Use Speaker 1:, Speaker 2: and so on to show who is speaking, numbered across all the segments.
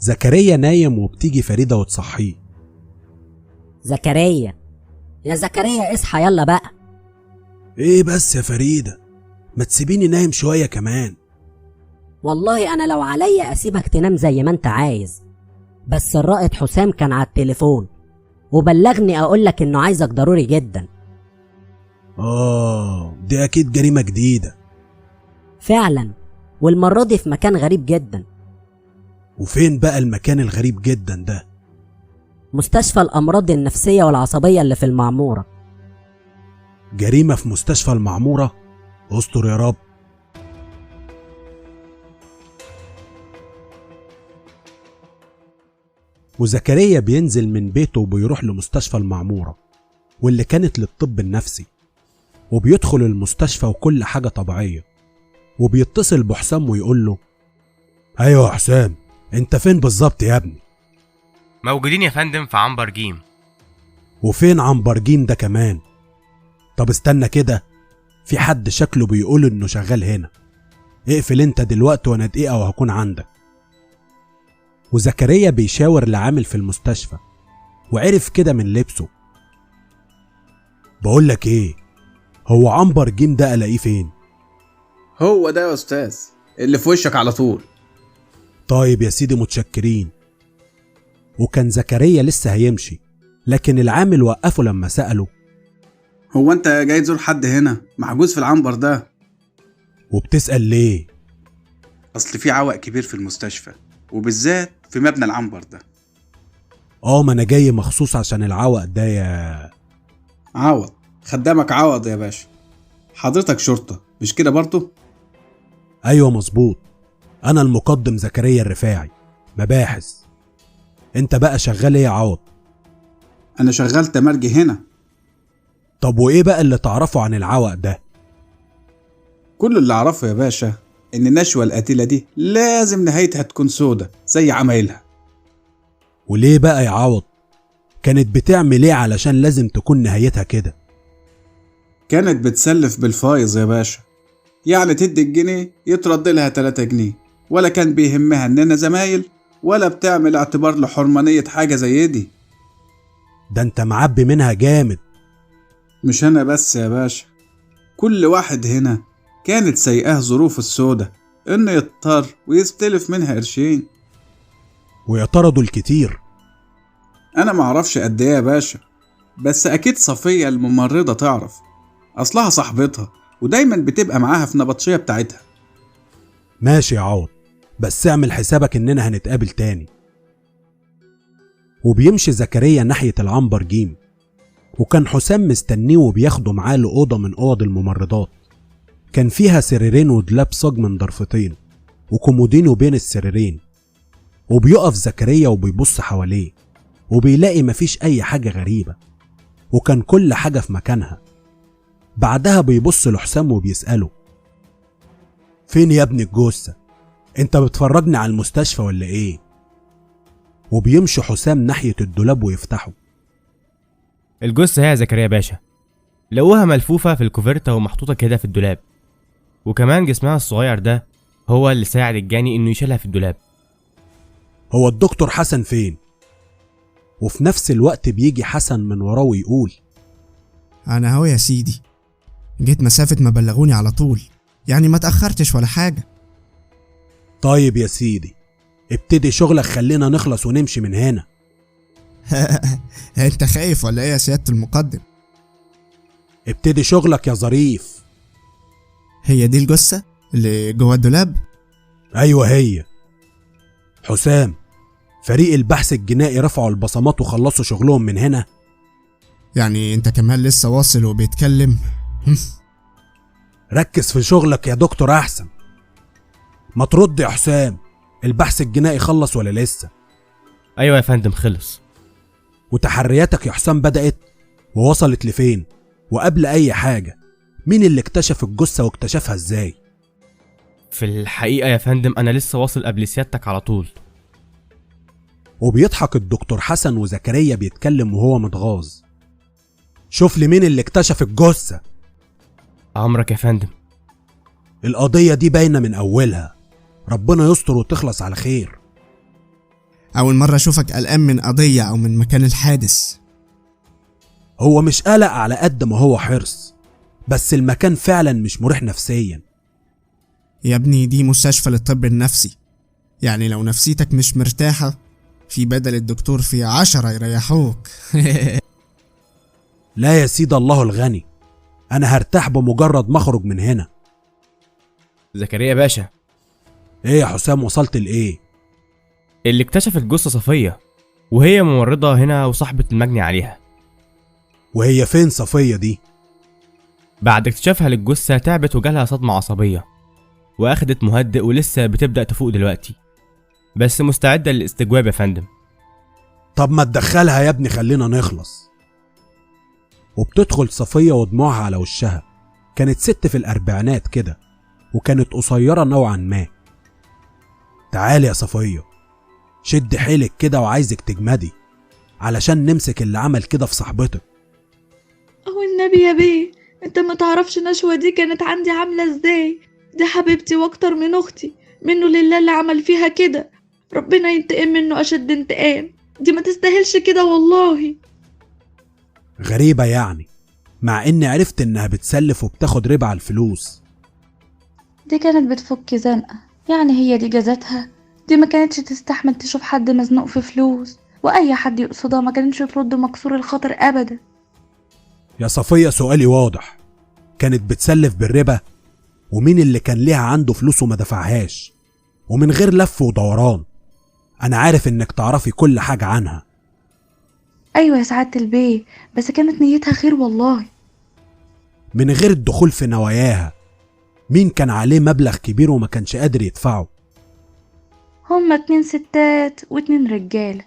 Speaker 1: زكريا نايم وبتيجي فريدة وتصحيه.
Speaker 2: زكريا، يا زكريا اصحى يلا بقى.
Speaker 1: ايه بس يا فريدة، ما تسيبيني نايم شوية كمان.
Speaker 2: والله انا لو عليا اسيبك تنام زي ما انت عايز، بس الرائد حسام كان على التليفون وبلغني اقولك انه عايزك ضروري جدا.
Speaker 1: دي اكيد جريمة جديدة.
Speaker 2: فعلا، والمرة دي في مكان غريب جدا.
Speaker 1: وفين بقى المكان الغريب جدا ده؟
Speaker 2: مستشفى الأمراض النفسية والعصبية اللي في المعمورة.
Speaker 1: جريمة في مستشفى المعمورة؟ استر يا رب. وزكريا بينزل من بيته وبيروح لمستشفى المعمورة واللي كانت للطب النفسي، وبيدخل المستشفى وكل حاجة طبيعية، وبيتصل بحسام ويقول له: ايوه يا حسام، انت فين بالظبط يا ابني؟
Speaker 3: موجودين يا فندم في عنبر جيم.
Speaker 1: وفين عنبر جيم ده كمان؟ طب استنى كده، في حد شكله بيقول انه شغال هنا. اقفل انت دلوقتي وانا دقيقة وهكون عندك. وزكريا بيشاور لعامل في المستشفى وعرف كده من لبسه. بقولك ايه، هو عنبر جيم ده الاقيه فين؟
Speaker 4: هو ده يا استاذ اللي في وشك على طول.
Speaker 1: طيب يا سيدي متشكرين. وكان زكريا لسه هيمشي، لكن العامل وقفه لما سأله:
Speaker 4: هو انت جاي تزور حد هنا محجوز في العنبر ده؟
Speaker 1: وبتسأل ليه؟
Speaker 4: اصل في عوق كبير في المستشفى، وبالذات في مبنى العنبر ده.
Speaker 1: ما انا جاي مخصوص عشان العوق ده يا
Speaker 4: عوض. خدامك عوض يا باشا. حضرتك شرطة مش كده برضو؟
Speaker 1: ايوه مظبوط، انا المقدم زكريا الرفاعي، مباحث. انت بقى شغال ايه يا عوض؟
Speaker 4: انا شغال تمرجي هنا.
Speaker 1: طب وايه بقى اللي تعرفه عن العوق ده؟
Speaker 4: كل اللي اعرفه يا باشا ان النشوة القتيلة دي لازم نهايتها تكون سودة زي عمايلها.
Speaker 1: وليه بقى يا عوض؟ كانت بتعمل ايه علشان لازم تكون نهايتها كده؟
Speaker 4: كانت بتسلف بالفايظ يا باشا، يعني تدي الجنيه يترد لها 3 جنيه، ولا كان بيهمها اننا زمايل، ولا بتعمل اعتبار لحرمانية حاجة زي دي.
Speaker 1: ده انت معبي منها جامد.
Speaker 4: مش انا بس يا باشا، كل واحد هنا كانت سيئاه ظروف السودة انه يضطر ويستلف منها قرشين،
Speaker 1: ويطردوا الكتير.
Speaker 4: انا معرفش قد ايه يا باشا، بس اكيد صفية الممرضة تعرف، اصلها صاحبتها ودايما بتبقى معاها في نبطشية بتاعتها.
Speaker 1: ماشي يا عوض، بس اعمل حسابك اننا هنتقابل تاني. وبيمشي زكريا ناحية العنبر جيم، وكان حسام مستنيه وبياخده معاه لأوضة من أوض الممرضات. كان فيها سريرين ودولاب صاج من ضرفتين وكومودينو بين السريرين. وبيقف زكريا وبيبص حواليه وبيلاقي مفيش أي حاجة غريبة، وكان كل حاجة في مكانها. بعدها بيبص لحسام وبيسأله: فين يا ابن الجثة؟ انت بتفرجني على المستشفى ولا ايه؟ وبيمشي حسام ناحية الدولاب ويفتحه.
Speaker 3: الجثة هي يا زكريا باشا، لقوها ملفوفة في الكوفرتة ومحطوطة كده في الدولاب، وكمان جسمها الصغير ده هو اللي ساعد الجاني انه يشيلها في الدولاب.
Speaker 1: هو الدكتور حسن فين؟ وفي نفس الوقت بيجي حسن من وراه ويقول:
Speaker 5: انا هو يا سيدي، جيت مسافة ما بلغوني على طول، يعني ما تأخرتش ولا حاجة.
Speaker 1: طيب يا سيدي ابتدي شغلك، خلينا نخلص ونمشي من هنا.
Speaker 5: انت خايف ولا ايه يا سيادة المقدم؟
Speaker 1: ابتدي شغلك يا ظريف.
Speaker 5: هي دي الجثة اللي جوه الدولاب؟
Speaker 1: ايوه هي. حسام، فريق البحث الجنائي رفعوا البصمات وخلصوا شغلهم من هنا.
Speaker 5: يعني انت كمان لسه واصل وبيتكلم؟
Speaker 1: ركز في شغلك يا دكتور احسن. ما ترد يا حسام، البحث الجنائي خلص ولا لسه؟
Speaker 3: ايوه يا فندم خلص.
Speaker 1: وتحرياتك يا حسام بدأت ووصلت لفين؟ وقبل اي حاجة مين اللي اكتشف الجثة واكتشفها ازاي؟
Speaker 3: في الحقيقة يا فندم انا لسه واصل قبل سيادتك على طول.
Speaker 1: وبيضحك الدكتور حسن وزكريا بيتكلم وهو متغاظ. شوف لي مين اللي اكتشف الجثة.
Speaker 3: امرك يا فندم.
Speaker 1: القضية دي باينة من اولها، ربنا يستر وتخلص على خير.
Speaker 5: أول مرة أشوفك قلقان من قضية أو من مكان الحادث.
Speaker 1: هو مش قلق على قد ما هو حرص، بس المكان فعلا مش مريح نفسيا.
Speaker 5: يا ابني دي مستشفى للطب النفسي، يعني لو نفسيتك مش مرتاحة في بدل الدكتور في 10 يريحوك.
Speaker 1: لا يا سيد الله الغني، أنا هرتاح بمجرد ما أخرج من هنا.
Speaker 3: زكريا باشا.
Speaker 1: إيه يا حسام، وصلت لإيه؟
Speaker 3: اللي اكتشف الجثة صفية، وهي ممرضة هنا وصاحبة المجني عليها.
Speaker 1: وهي فين صفية دي؟
Speaker 3: بعد اكتشافها للجثة تعبت وجالها صدمة عصبية، وأخدت مهدئ ولسه بتبدأ تفوق دلوقتي، بس مستعدة للاستجواب يا فندم.
Speaker 1: طب ما تدخلها يا ابني، خلينا نخلص. وبتدخل صفية ودموعها على وشها. كانت ست في الأربعينات كده، وكانت قصيرة نوعا ما. تعالي يا صفية، شد حيلك كده وعايزك تجمدي علشان نمسك اللي عمل كده في صاحبتك.
Speaker 6: أو النبي يا بيه، انت ما تعرفش نشوة دي كانت عندي عاملة ازاي. دي حبيبتي واكتر من اختي، منه لله اللي عمل فيها كده، ربنا ينتقم منه اشد انتقام. دي ما تستاهلش كده والله.
Speaker 1: غريبة يعني، مع اني عرفت انها بتسلف وبتاخد ربا على الفلوس.
Speaker 6: دي كانت بتفك زنقة، يعني هي دي جازتها. دي ما كانتش تستحمل تشوف حد مزنوق في فلوس، واي حد يقصدها ما كانتش ترد مكسور الخاطر ابدا.
Speaker 1: يا صفية سؤالي واضح، كانت بتسلف بالربا؟ ومين اللي كان ليها عنده فلوس وما دفعهاش؟ ومن غير لف ودوران، انا عارف انك تعرفي كل حاجة عنها.
Speaker 6: ايوه يا سعادة البيه، بس كانت نيتها خير والله.
Speaker 1: من غير الدخول في نواياها، مين كان عليه مبلغ كبير وما كانش قادر يدفعه؟
Speaker 6: هما 2 ستات و2 رجالة،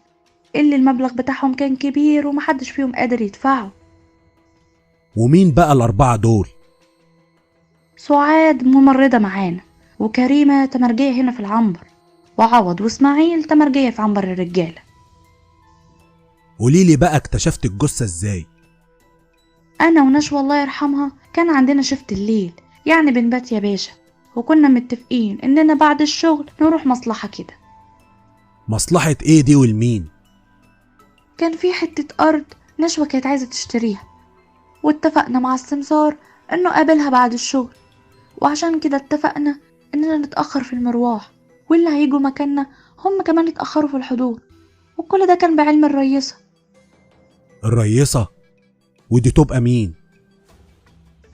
Speaker 6: اللي المبلغ بتاعهم كان كبير ومحدش فيهم قادر يدفعه.
Speaker 1: ومين بقى ال4 دول؟
Speaker 6: سعاد ممرضة معانا، وكريمة تمرجية هنا في العنبر، وعوض واسماعيل تمرجية في عنبر الرجالة.
Speaker 1: قوليلي بقى اكتشفت الجثة ازاي؟
Speaker 6: انا ونشوى الله يرحمها كان عندنا شفت الليل، يعني بنبات يا باشا، وكنا متفقين اننا بعد الشغل نروح مصلحة كده.
Speaker 1: مصلحة ايه دي والمين؟
Speaker 6: كان في حتة ارض نشوى كانت عايزة تشتريها، واتفقنا مع السمسار انه قابلها بعد الشغل، وعشان كده اتفقنا اننا نتأخر في المروح، واللي هيجوا مكاننا هم كمان اتأخروا في الحضور، وكل ده كان بعلم الرئيسة.
Speaker 1: الرئيسة؟ ودي تبقى مين؟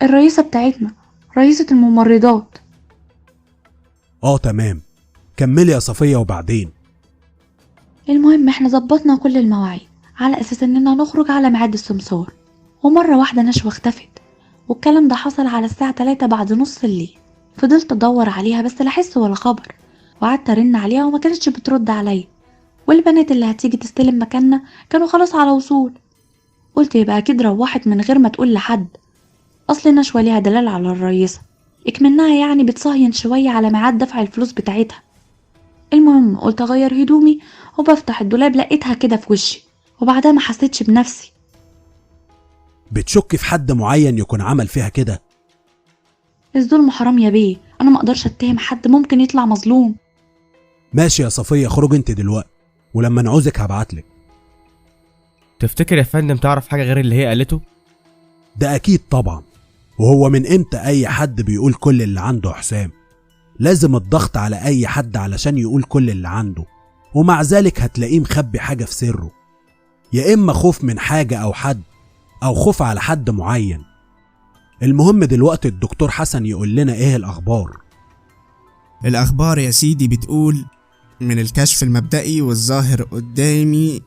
Speaker 6: الرئيسة بتاعتنا، رئيسة الممرضات.
Speaker 1: اه تمام، كملي يا صفية. وبعدين؟
Speaker 6: المهم احنا ظبطنا كل المواعيد على اساس اننا نخرج على ميعاد السمسار، ومرة واحدة نشوى اختفت، والكلام ده حصل على الساعة 3 بعد نص الليل. فضلت ادور عليها بس لا حس ولا خبر، وقعدت ارن عليها وما كانتش بترد عليا، والبنات اللي هتيجي تستلم مكاننا كانوا خلاص على وصول. قلت يبقى اكيد روحت من غير ما تقول لحد، اصل نشوى ليها دلال على الرئيسة، اكمنها يعني بتصهين شوية على ميعاد دفع الفلوس بتاعتها. المهم قلت اغير هدومي، وبفتح الدولاب لقيتها كده في وشي، وبعدها ما حسيتش بنفسي.
Speaker 1: بتشك في حد معين يكون عمل فيها كده؟
Speaker 6: الظلم حرام يا بيه، انا ما اقدرش اتهم حد ممكن يطلع مظلوم.
Speaker 1: ماشي يا صفية، خرج انت دلوقتي، ولما نعوزك هبعتلك.
Speaker 3: تفتكر يا فندم تعرف حاجة غير اللي هي قالته؟
Speaker 1: ده اكيد طبعا، وهو من امتى اي حد بيقول كل اللي عنده يا حسام؟ لازم الضغط على اي حد علشان يقول كل اللي عنده، ومع ذلك هتلاقيه مخبي حاجة في سره، يا اما خوف من حاجة او حد، او خوف على حد معين. المهم دلوقتي الدكتور حسن يقول لنا ايه الاخبار.
Speaker 5: الاخبار يا سيدي بتقول من الكشف المبدئي والظاهر قدامي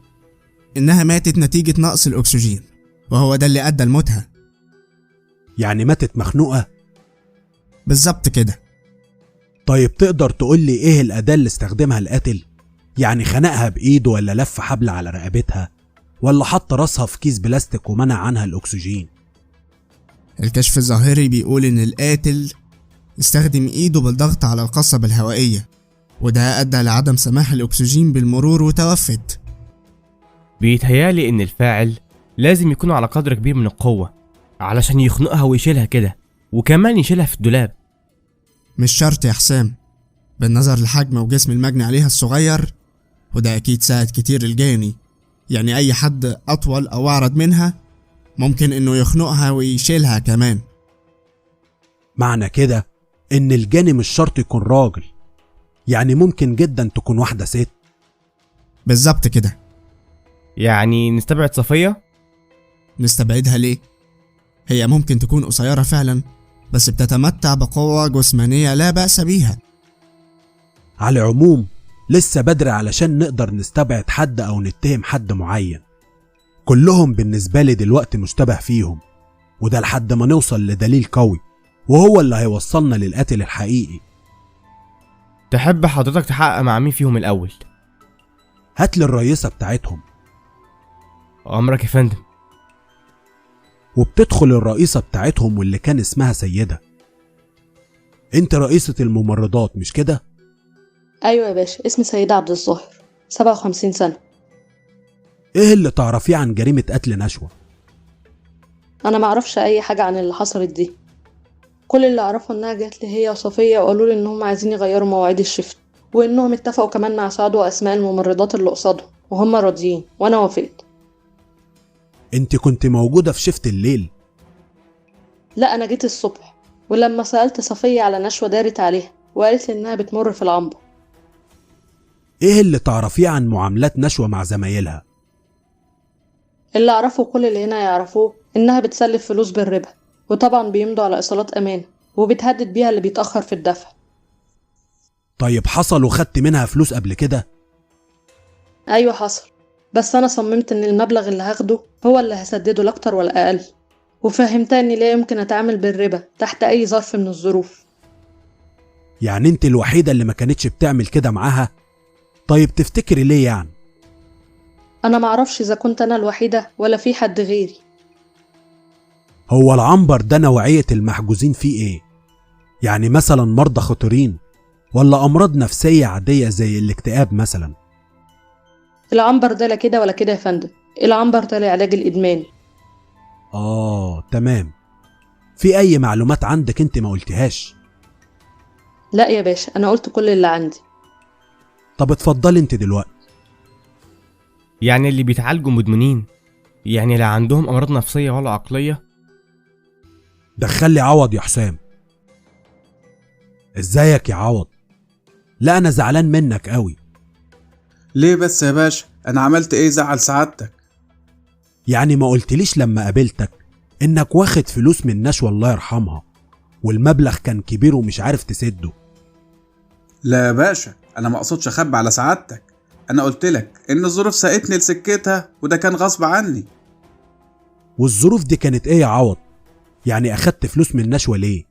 Speaker 5: انها ماتت نتيجة نقص الاكسجين، وهو ده اللي ادى لموتها.
Speaker 1: يعني ماتت مخنوقة؟
Speaker 5: بالظبط كده.
Speaker 1: طيب تقدر تقول لي ايه الاداة اللي استخدمها القاتل؟ يعني خنقها بايده، ولا لف حبل على رقبتها، ولا حط راسها في كيس بلاستيك ومنع عنها الاكسجين؟
Speaker 5: الكشف الظاهري بيقول ان القاتل استخدم ايده بالضغط على القصبة الهوائية، وده ادى لعدم سماح الاكسجين بالمرور وتوفت.
Speaker 3: بيتهيالي ان الفاعل لازم يكون على قدر كبير من القوة علشان يخنقها ويشيلها كده، وكمان يشيلها في الدولاب.
Speaker 5: مش شرط يا حسام، بالنظر لحجم وجسم المجني عليها الصغير وده أكيد ساعد كتير الجاني. يعني أي حد أطول أو أعرض منها ممكن إنه يخنقها ويشيلها كمان.
Speaker 1: معنى كده إن الجاني مش شرط يكون راجل، يعني ممكن جدا تكون واحدة ست.
Speaker 5: بالظبط كده.
Speaker 3: يعني نستبعد صفية؟
Speaker 5: نستبعدها ليه؟ هي ممكن تكون قصيرة فعلا، بس بتتمتع بقوة جسمانية لا بأس بيها.
Speaker 1: على العموم لسه بدري علشان نقدر نستبعد حد أو نتهم حد معين. كلهم بالنسبة لي دلوقتي مشتبه فيهم، وده لحد ما نوصل لدليل قوي وهو اللي هيوصلنا للقاتل الحقيقي.
Speaker 3: تحب حضرتك تحقق مع مين فيهم الأول؟
Speaker 1: هات لي الرئيسة بتاعتهم.
Speaker 3: أمرك يا فندم.
Speaker 1: وبتدخل الرئيسة بتاعتهم واللي كان اسمها سيدة. انت رئيسة الممرضات مش كده؟
Speaker 7: أيوة يا باشا، اسمي سيدة عبد الظاهر، 57 سنة.
Speaker 1: ايه اللي تعرفيه عن جريمة قتل نشوى؟
Speaker 7: أنا معرفش أي حاجة عن اللي حصلت دي. كل اللي أعرفه إنها جات لي هي وصفية وقالوا لي إنهم عايزين يغيروا مواعيد الشفت، وإنهم اتفقوا كمان مع سعد وأسماء الممرضات اللي قصادهم وهم راضيين، وأنا وافقت.
Speaker 1: انت كنت موجودة في شفت الليل؟
Speaker 7: لا، أنا جيت الصبح، ولما سألت صفية على نشوى دارت عليها وقالت لي إنها بتمر في العنبر.
Speaker 1: ايه اللي تعرفيه عن معاملات نشوى مع زمايلها؟
Speaker 7: اللي أعرفه كل اللي هنا يعرفوه إنها بتسلف فلوس بالربا، وطبعا بيمضوا على إيصالات أمانة، وبتهدد بيها اللي بيتأخر في الدفع.
Speaker 1: طيب حصل وخدت منها فلوس قبل كده؟
Speaker 7: أيوة حصل، بس أنا صممت إن المبلغ اللي هاخده هو اللي هسدده، لا أكتر ولا أقل، وفهمتها إني لا يمكن أتعامل بالربا تحت أي ظرف من الظروف.
Speaker 1: يعني أنت الوحيدة اللي ما كانتش بتعمل كده معاها؟ طيب تفتكري ليه يعني؟
Speaker 7: أنا معرفش إذا كنت أنا الوحيدة ولا في حد غيري.
Speaker 1: هو العنبر ده نوعية المحجوزين فيه إيه؟ يعني مثلا مرضى خطيرين ولا أمراض نفسية عادية زي الاكتئاب مثلا؟
Speaker 7: العنبر ده لا كده ولا كده يا فندم، العنبر ده لعلاج الإدمان.
Speaker 1: آه تمام. في أي معلومات عندك أنت ما قلتهاش؟
Speaker 7: لا يا باشا، أنا قلت كل اللي عندي.
Speaker 1: طب اتفضلي أنت دلوقتي.
Speaker 3: يعني اللي بيتعالجوا مدمنين، يعني لا عندهم أمراض نفسية ولا عقلية؟
Speaker 1: دخلي عوض يا حسام. ازيك يا عوض؟ لا أنا زعلان منك قوي.
Speaker 4: ليه بس يا باشا؟ أنا عملت إيه زعل سعادتك؟
Speaker 1: يعني ما قلتليش لما قابلتك إنك واخد فلوس من نشوى الله يرحمها، والمبلغ كان كبير ومش عارف تسده.
Speaker 4: لا يا باشا، أنا ما أقصدش أخبي على سعادتك، أنا قلتلك إن الظروف سقتني لسكتها وده كان غصب عني.
Speaker 1: والظروف دي كانت إيه يا عوض؟ يعني أخدت فلوس من نشوى ليه؟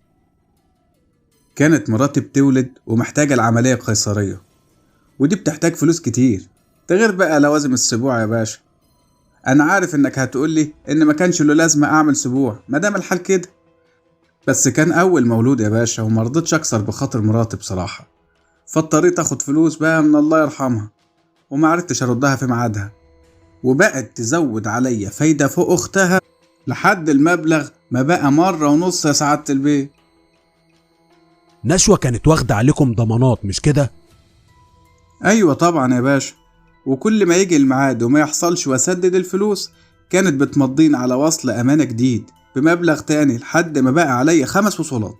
Speaker 4: كانت مراتي بتولد ومحتاجة العملية القيصرية، ودي بتحتاج فلوس كتير، ده غير بقى لوازم السبوع يا باشا. أنا عارف إنك هتقولي إن ما كانش له لازمة أعمل سبوع ما دام الحال كده، بس كان أول مولود يا باشا ومرضتش أكسر بخاطر مراتي بصراحة، فاضطريت أخد فلوس بقى من الله يرحمها وما عرفتش أردها في ميعادها، وبقت تزود عليا فايدة فوق أختها لحد المبلغ ما بقى 1.5 يا سعادة البيت.
Speaker 1: نشوى كانت واخدة عليكم ضمانات مش كده؟
Speaker 4: أيوة طبعا يا باشا، وكل ما يجي الميعاد وما يحصلش واسدد الفلوس كانت بتمضين على وصل أمانة جديد بمبلغ تاني لحد ما بقى عليا 5 وصولات.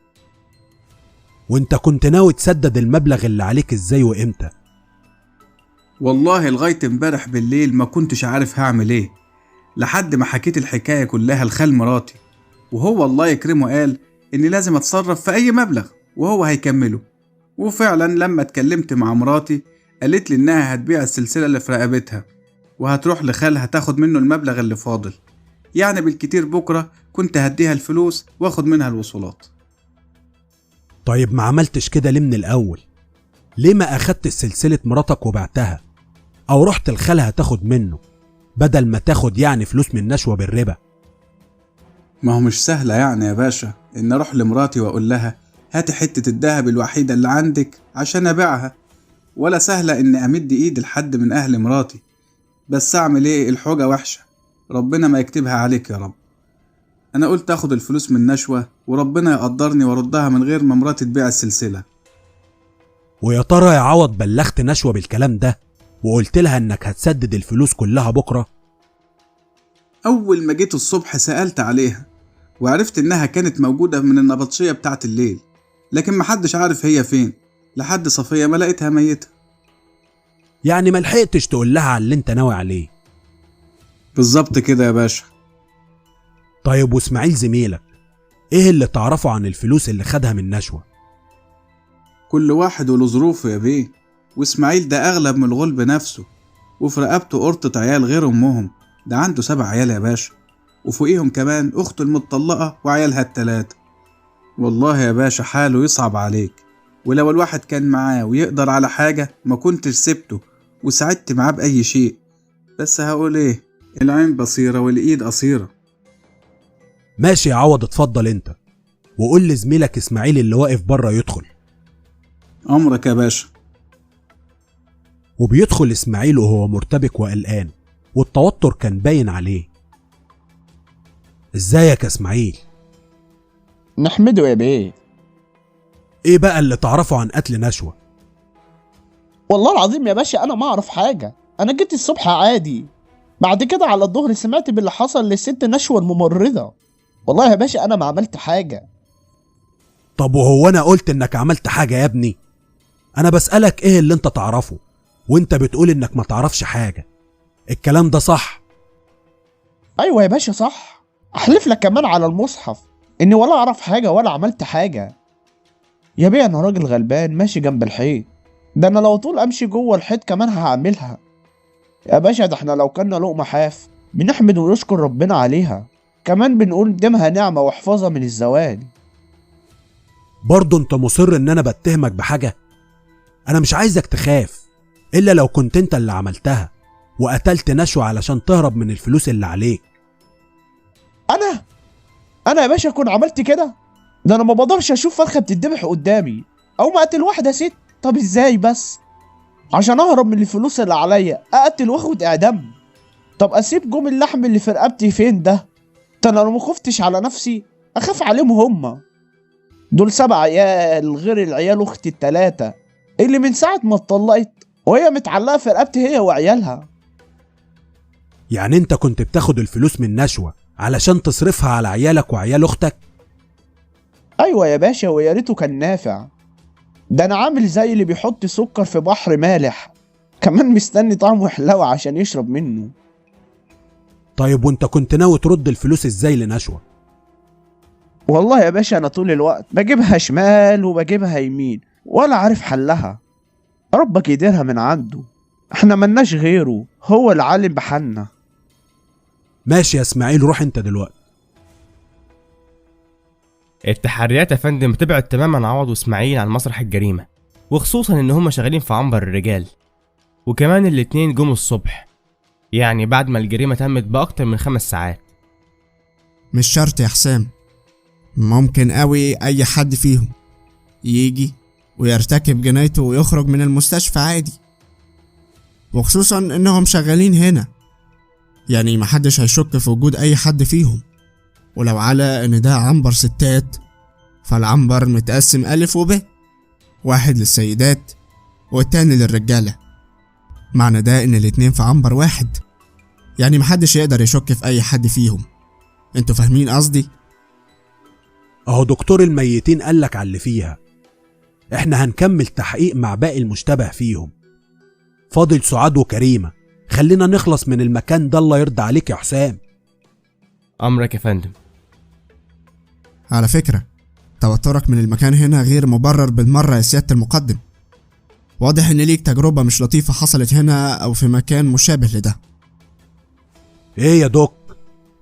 Speaker 1: وانت كنت ناوي تسدد المبلغ اللي عليك ازاي وامتى؟
Speaker 4: والله لغاية امبارح بالليل ما كنتش عارف هعمل ايه، لحد ما حكيت الحكاية كلها لخال مراتي، وهو الله يكرمه قال اني لازم اتصرف في اي مبلغ وهو هيكمله. وفعلا لما اتكلمت مع مراتي قالت لي انها هتبيع السلسلة اللي في رقبتها وهتروح لخالها تاخد منه المبلغ اللي فاضل، يعني بالكتير بكرة كنت هديها الفلوس واخد منها الوصولات.
Speaker 1: طيب ما عملتش كده ليه من الأول؟ ليه ما أخدت سلسلة مراتك وبعتها أو رحت لخالها تاخد منه بدل ما تاخد يعني فلوس من نشوة بالربا؟
Speaker 4: ما هو مش سهلة يعني يا باشا إن أروح لمراتي وأقول لها هاتي حتة الذهب الوحيدة اللي عندك عشان أبيعها، ولا سهلة إن أمد إيد لحد من أهل مراتي. بس أعمل إيه، الحوجة وحشة، ربنا ما يكتبها عليك يا رب. أنا قلت أخد الفلوس من نشوة وربنا يقدرني وردها من غير ما مراتي تبيع السلسلة.
Speaker 1: ويا ترى يا عوض بلغت نشوة بالكلام ده وقلت لها إنك هتسدد الفلوس كلها بكرة؟
Speaker 4: أول ما جيت الصبح سألت عليها وعرفت إنها كانت موجودة من النبطشية بتاعت الليل، لكن محدش عارف هي فين لحد صفية ما لقيتها ميتة.
Speaker 1: يعني ملحقتش تقول لها على اللي انت ناوي عليه؟
Speaker 4: بالظبط كده يا باشا.
Speaker 1: طيب واسماعيل زميلك ايه اللي تعرفه عن الفلوس اللي خدها من نشوة؟
Speaker 4: كل واحد وله ظروفه يا بيه، واسماعيل ده اغلب من الغلب نفسه، وفي رقبته قرطة عيال غير امهم، ده عنده 7 عيال يا باشا، وفوقيهم كمان اخته المتطلقة وعيالها 3. والله يا باشا حاله يصعب عليك، ولو الواحد كان معاه ويقدر على حاجة ما كنتش سبته وساعدت معاه بأي شيء، بس هقول ايه، العين بصيرة والإيد قصيرة.
Speaker 1: ماشي يا عوض، اتفضل انت وقول لزميلك اسماعيل اللي واقف بره يدخل.
Speaker 4: أمرك يا باشا.
Speaker 1: وبيدخل اسماعيل وهو مرتبك وقلقان، والتوتر كان باين عليه. ازيك يا اسماعيل؟
Speaker 8: نحمده يا بيه.
Speaker 1: ايه بقى اللي تعرفه عن قتل نشوة؟
Speaker 8: والله العظيم يا باشا انا ما اعرف حاجة، انا جيت الصبح عادي، بعد كده على الظهر سمعت باللي حصل للست نشوة الممرضة. والله يا باشا انا ما عملت حاجة.
Speaker 1: طب وهو انا قلت انك عملت حاجة يا ابني؟ انا بسألك ايه اللي انت تعرفه وانت بتقول انك ما تعرفش حاجة. الكلام ده صح؟
Speaker 8: ايوه يا باشا صح، احلف لك كمان على المصحف اني ولا اعرف حاجة ولا عملت حاجة. يا بيه انا راجل غلبان ماشي جنب الحيط، ده انا لو طول امشي جوه الحيط كمان هعملها. يا باشا ده احنا لو كنا لقمة حاف بنحمد ونشكر ربنا عليها، كمان بنقول دمها نعمة واحفظها من الزوال.
Speaker 1: برضه انت مصر ان انا بتهمك بحاجة؟ انا مش عايزك تخاف الا لو كنت انت اللي عملتها وقتلت نشوة علشان تهرب من الفلوس اللي عليك.
Speaker 8: انا يا باشا اكون عملت كده؟ ده انا ما بقدرش اشوف فرخة بتتذبح قدامي او ما اقتل واحدة ست. طب ازاي بس؟ عشان اهرب من الفلوس اللي عليا اقتل واخد اعدام؟ طب اسيب جوم اللحم اللي في رقبتي فين ده؟ ده انا لو ما خفتش على نفسي اخاف عليهم هما. دول 7 عيال غير العيال اختي 3 اللي من ساعة ما اتطلقت وهي متعلقة في رقبتي هي وعيالها.
Speaker 1: يعني انت كنت بتاخد الفلوس من نشوة علشان تصرفها على عيالك وعيال اختك؟
Speaker 8: ايوه يا باشا، ويا ريته كان نافع. ده انا عامل زي اللي بيحط سكر في بحر مالح، كمان مستني طعمه حلاوة عشان يشرب منه.
Speaker 1: طيب وانت كنت ناوي ترد الفلوس ازاي لنشوة؟
Speaker 8: والله يا باشا انا طول الوقت بجيبها شمال وبجيبها يمين ولا عارف حلها. ربك يديرها من عنده، احنا ملناش غيره، هو العالم بحالنا.
Speaker 1: ماشي يا اسماعيل، روح انت دلوقتي.
Speaker 3: التحريات يا فندم بتبعد تماما عوض واسماعيل عن مسرح الجريمة، وخصوصا ان هما شغالين في عنبر الرجال، وكمان الاتنين جم الصبح، يعني بعد ما الجريمة تمت بأكتر من 5 ساعات.
Speaker 5: مش شرط يا حسام، ممكن قوي اي حد فيهم يجي ويرتكب جنايته ويخرج من المستشفى عادي، وخصوصا انهم شغالين هنا، يعني محدش هيشك في وجود اي حد فيهم. ولو على ان ده عنبر ستات، فالعنبر متقسم ألف وب، واحد للسيدات والتاني للرجالة. معنى ده ان الاتنين في عنبر واحد، يعني محدش يقدر يشك في اي حد فيهم. انتوا فاهمين قصدي؟
Speaker 1: اهو دكتور الميتين قالك على اللي فيها. احنا هنكمل تحقيق مع باقي المشتبه فيهم. فاضل سعاد وكريمة، خلينا نخلص من المكان ده الله يرضى عليك يا حسام.
Speaker 3: أمرك يا فندم.
Speaker 5: على فكرة توترك من المكان هنا غير مبرر بالمرة يا سيادة المقدم. واضح ان ليك تجربة مش لطيفة حصلت هنا او في مكان مشابه لده.
Speaker 1: ايه يا دوك،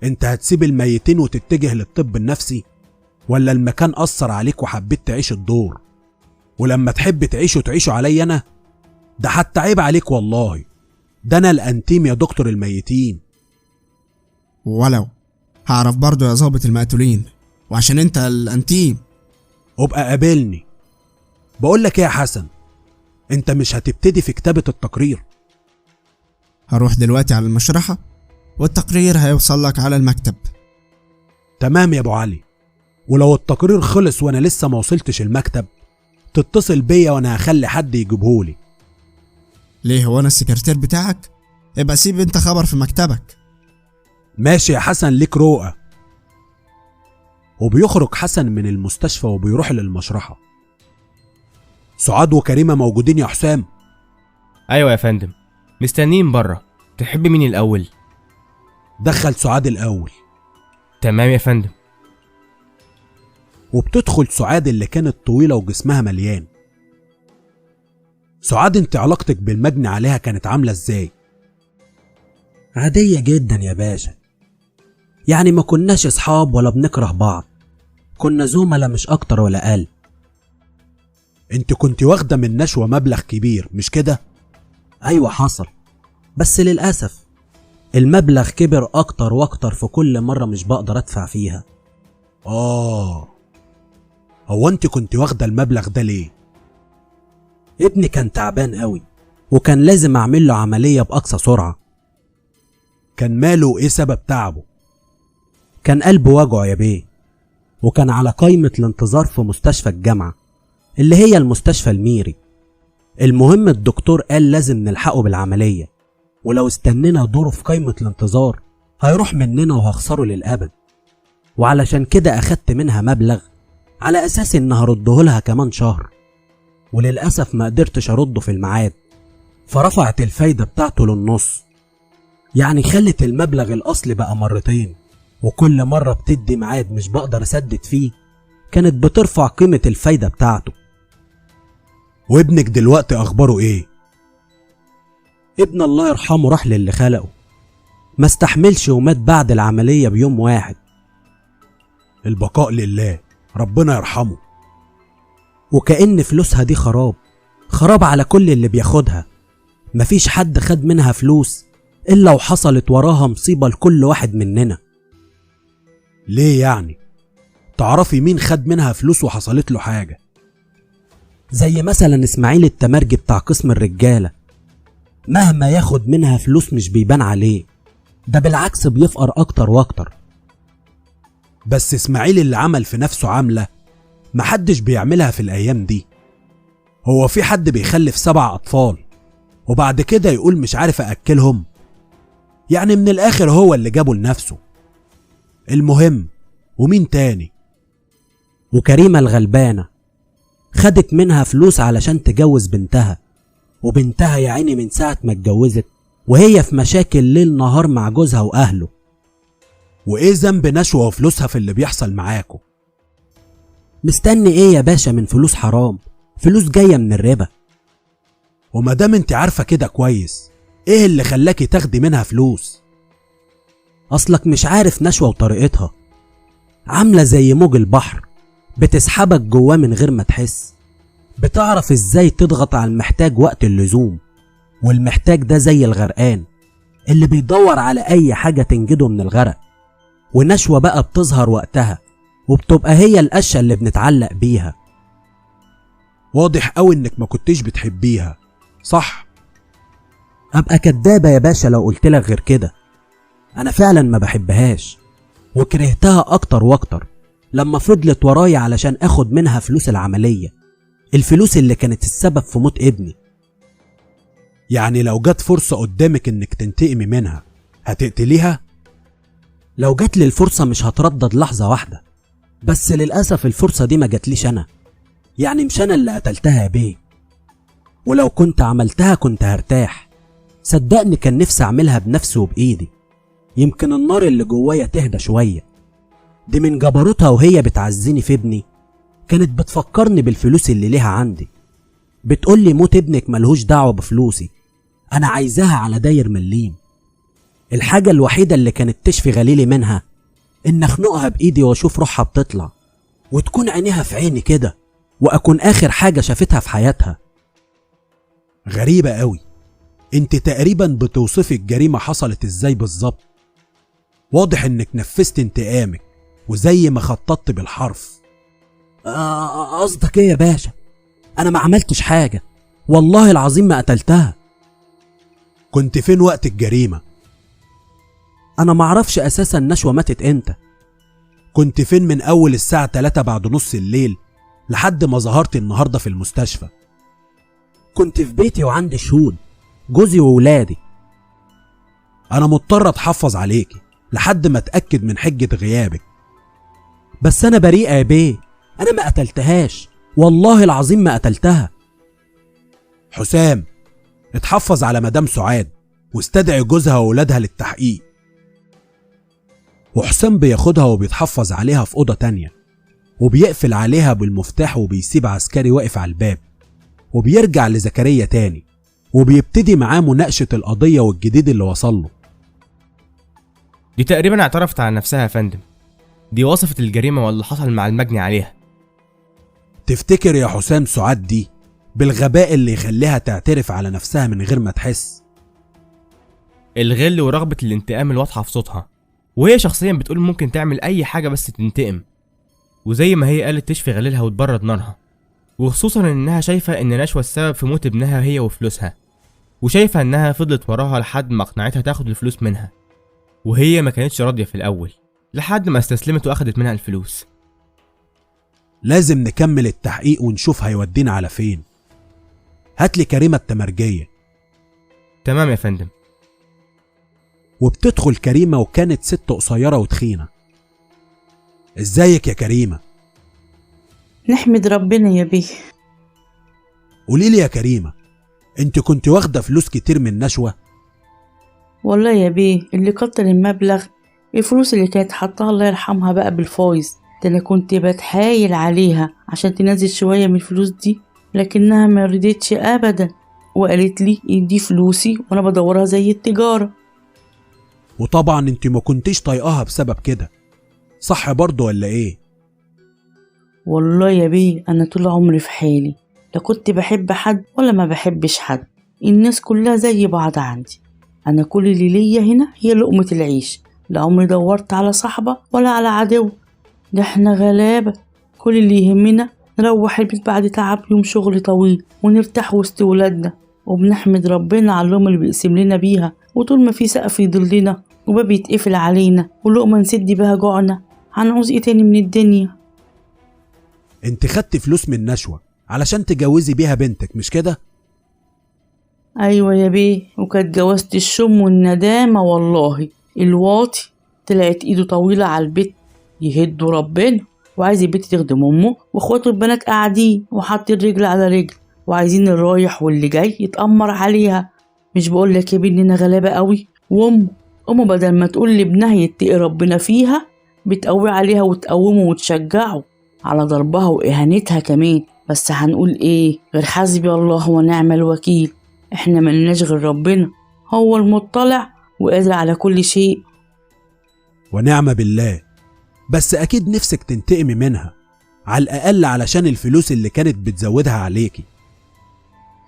Speaker 1: انت هتسيب الميتين وتتجه للطب النفسي؟ ولا المكان أثر عليك وحبيت تعيش الدور؟ ولما تحب تعيشه تعيشه علي انا؟ ده حتى عيب عليك والله، ده انا الانتيم يا دكتور الميتين.
Speaker 5: ولو هعرف برضو يا ظابط المقتولين، وعشان انت الانتيم
Speaker 1: ابقى قابلني. بقولك ايه يا حسن، انت مش هتبتدي في كتابة التقرير؟
Speaker 5: هروح دلوقتي على المشرحة والتقرير هيوصل لك على المكتب.
Speaker 1: تمام يا ابو علي، ولو التقرير خلص وانا لسه ما وصلتش المكتب تتصل بيا وانا هخلي حد يجيبهولي.
Speaker 5: ليه، هو انا السكرتير بتاعك؟ ابقى سيب انت خبر في مكتبك.
Speaker 1: ماشي يا حسن، ليك رؤى. وبيخرج حسن من المستشفى وبيروح للمشرحة. سعاد وكريمة موجودين يا حسام؟
Speaker 3: ايوه يا فندم، مستنيين بره. تحب مين الاول؟
Speaker 1: دخل سعاد الاول.
Speaker 3: تمام يا فندم.
Speaker 1: وبتدخل سعاد اللي كانت طويلة وجسمها مليان. سعاد، انت علاقتك بالمجني عليها كانت عاملة ازاي؟
Speaker 9: عادية جدا يا باشا، يعني ما كناش اصحاب ولا بنكره بعض، كنا زملاء مش اكتر ولا اقل.
Speaker 1: انت كنت واخدة من نشوة مبلغ كبير مش كده؟
Speaker 9: ايوه حصل، بس للأسف المبلغ كبر اكتر واكتر في كل مرة مش بقدر ادفع فيها.
Speaker 1: هو انت كنت واخدة المبلغ ده ليه؟
Speaker 9: ابني كان تعبان قوي وكان لازم اعمل له عملية بأقصى سرعة.
Speaker 1: كان ماله ايه سبب تعبه؟
Speaker 9: كان قلبه وجعه يا بيه، وكان على قائمة الانتظار في مستشفى الجامعة اللي هي المستشفى الميري. المهم الدكتور قال لازم نلحقه بالعملية، ولو استنينا دوره في قائمة الانتظار هيروح مننا وهخسره للأبد. وعلشان كده أخدت منها مبلغ على أساس إن هردهولها كمان شهر، وللأسف ما قدرتش أرده في الميعاد، فرفعت الفايدة بتاعته للنص، يعني خلت المبلغ الأصلي بقى مرتين، وكل مرة بتدي ميعاد مش بقدر أسدد فيه كانت بترفع قيمة الفايدة بتاعته.
Speaker 1: وابنك دلوقتي أخباره إيه؟
Speaker 9: ابن الله يرحمه راح للي خلقه، ما استحملش ومات بعد العملية بيوم واحد.
Speaker 1: البقاء لله، ربنا يرحمه.
Speaker 9: وكأن فلوسها دي خراب خراب على كل اللي بياخدها، مفيش حد خد منها فلوس إلا وحصلت وراها مصيبة لكل واحد مننا.
Speaker 1: ليه يعني؟ تعرفي مين خد منها فلوس وحصلت له حاجة؟
Speaker 9: زي مثلا اسماعيل التمرجي بتاع قسم الرجالة، مهما ياخد منها فلوس مش بيبان عليه، ده بالعكس بيفقر أكتر وأكتر.
Speaker 1: بس اسماعيل اللي عمل في نفسه عاملة محدش بيعملها في الأيام دي. هو في حد بيخلف 7 أطفال وبعد كده يقول مش عارف أأكلهم؟ يعني من الآخر هو اللي جابه لنفسه. المهم، ومين تاني؟
Speaker 9: وكريمة الغلبانة خدت منها فلوس علشان تجوز بنتها، وبنتها يا عيني من ساعة ما اتجوزت وهي في مشاكل ليل نهار مع جوزها وأهله.
Speaker 1: وإيه ذنب نشوة وفلوسها في اللي بيحصل معاكو؟
Speaker 9: مستني إيه يا باشا من فلوس حرام، فلوس جاية من الربا.
Speaker 1: ومادام انت عارفة كده كويس، إيه اللي خلاكي تاخدي منها فلوس؟
Speaker 9: أصلك مش عارف نشوة وطريقتها، عاملة زي موج البحر بتسحبك جواه من غير ما تحس، بتعرف ازاي تضغط على المحتاج وقت اللزوم، والمحتاج ده زي الغرقان اللي بيدور على اي حاجة تنجده من الغرق. ونشوة بقى بتظهر وقتها وبتبقى هي القشة اللي بنتعلق بيها.
Speaker 1: واضح قوي انك ما كنتش بتحبيها، صح؟
Speaker 9: ابقى كدابة يا باشا لو قلتلك غير كده. انا فعلا ما بحبهاش وكرهتها اكتر واكتر لما فضلت ورايا علشان اخد منها فلوس العملية، الفلوس اللي كانت السبب في موت ابني.
Speaker 1: يعني لو جت فرصة قدامك انك تنتقمي منها هتقتليها؟
Speaker 9: لو جت لي الفرصة مش هتردد لحظة واحدة، بس للأسف الفرصة دي ما جاتليش أنا، يعني مش أنا اللي قتلتها يا بيه، ولو كنت عملتها كنت هرتاح. صدقني كان نفسي أعملها بنفسي وبإيدي، يمكن النار اللي جوايا تهدى شوية. دي من جبروتها وهي بتعزيني في ابني كانت بتفكرني بالفلوس اللي ليها عندي، بتقولي موت ابنك ملهوش دعوة بفلوسي، أنا عايزاها على داير مليم. الحاجة الوحيدة اللي كانت تشفي غليلي منها إن أخنقها بإيدي وأشوف روحها بتطلع وتكون عينيها في عيني كده، وأكون آخر حاجة شافتها في حياتها.
Speaker 1: غريبة قوي، انت تقريبا بتوصفي الجريمة حصلت ازاي بالظبط. واضح انك نفذت انتقامك وزي ما خططت بالحرف.
Speaker 9: قصدك ايه يا باشا؟ انا ما عملتش حاجة، والله العظيم ما قتلتها.
Speaker 1: كنت فين وقت الجريمة؟
Speaker 9: انا معرفش اساسا نشوة ماتت امتى.
Speaker 1: كنت فين من اول الساعة 3 بعد نص الليل لحد ما ظهرت النهاردة في المستشفى؟
Speaker 9: كنت في بيتي وعندي شهود. جوزي وولادي.
Speaker 1: أنا مضطر أتحفظ عليكي لحد ما أتأكد من حجة غيابك.
Speaker 9: بس أنا بريئة يا بيه، أنا ما قتلتهاش، والله العظيم ما قتلتها.
Speaker 1: حسام، اتحفظ على مدام سعاد واستدعي جوزها وولادها للتحقيق. وحسام بياخدها وبيتحفظ عليها في أوضة تانية، وبيقفل عليها بالمفتاح وبيسيب عسكري واقف على الباب، وبيرجع لزكريا تاني وبيبتدي معاه مناقشة القضية والجديد اللي وصله.
Speaker 3: دي تقريبا اعترفت على نفسها يا فندم، دي وصفت الجريمة واللي حصل مع المجني عليها.
Speaker 1: تفتكر يا حسام سعاد دي بالغباء اللي يخليها تعترف على نفسها من غير ما تحس؟
Speaker 3: الغل ورغبة الانتقام الواضحة في صوتها، وهي شخصيا بتقول ممكن تعمل أي حاجة بس تنتقم، وزي ما هي قالت تشفي غليلها وتبرد نارها، وخصوصا إنها شايفة إن نشوى السبب في موت ابنها هي وفلوسها، وشايفة إنها فضلت وراها لحد ما أقنعتها تاخد الفلوس منها، وهي ما كانتش راضية في الأول لحد ما استسلمت وأخدت منها الفلوس.
Speaker 1: لازم نكمل التحقيق ونشوف هيودينا على فين. هاتلي كريمة التمرجية.
Speaker 3: تمام يا فندم.
Speaker 1: وبتدخل كريمة، وكانت ست قصيرة وتخينة. ازيك يا كريمة؟
Speaker 10: نحمد ربنا يا بيه.
Speaker 1: قوليلي يا كريمة، انت كنت واخدة فلوس كتير من نشوة؟
Speaker 10: والله يا بيه اللي كتر المبلغ الفلوس اللي كانت حطها الله يرحمها بقى بالفايز، ده انا كنت بتحايل عليها عشان تنزل شوية من الفلوس دي، لكنها ما رضيتش ابدا، وقالت لي دي فلوسي وانا بدورها زي التجارة.
Speaker 1: وطبعا انت ما كنتيش طايقاها بسبب كده، صح برضو ولا ايه؟
Speaker 10: والله يا بيه انا طول عمري في حالي، لا كنت بحب حد ولا ما بحبش حد، الناس كلها زي بعض عندي. انا كل اللي ليا هنا هي لقمة العيش، لا عمري دورت على صاحبة ولا على عدو، ده احنا غلابة، كل اللي يهمنا نروح البيت بعد تعب يوم شغل طويل ونرتاح وسط ولادنا، وبنحمد ربنا على اللقمة اللي بيقسم لنا بيها، وطول ما في سقف يضلنا وباب يتقفل علينا ولقمة نسد بيها جوعنا، هنعوز ايه تاني من الدنيا؟
Speaker 1: انت خدت فلوس من نشوة علشان تجوزي بيها بنتك مش كده؟
Speaker 10: ايوه يا بيه، وكانت جوازة الشم والندامة والله. الواطي طلعت ايده طويلة على البيت يهدوا ربنا، وعايز البيت تخدم امه واخواته البنات قاعدين وحاطين رجل على رجل، وعايزين الرايح واللي جاي يتأمر عليها. مش بقول لك يا بيه اننا غلابة قوي؟ وامه امه بدل ما تقول لابنها يتقي ربنا فيها بتقوي عليها وتقومه وتشجعه على ضربها واهانتها كمان. بس هنقول ايه غير حسبي الله ونعم الوكيل، احنا ملناش غير ربنا، هو المطلع وقادر على كل شيء.
Speaker 1: ونعم بالله. بس اكيد نفسك تنتقمي منها على الاقل علشان الفلوس اللي كانت بتزودها عليكي.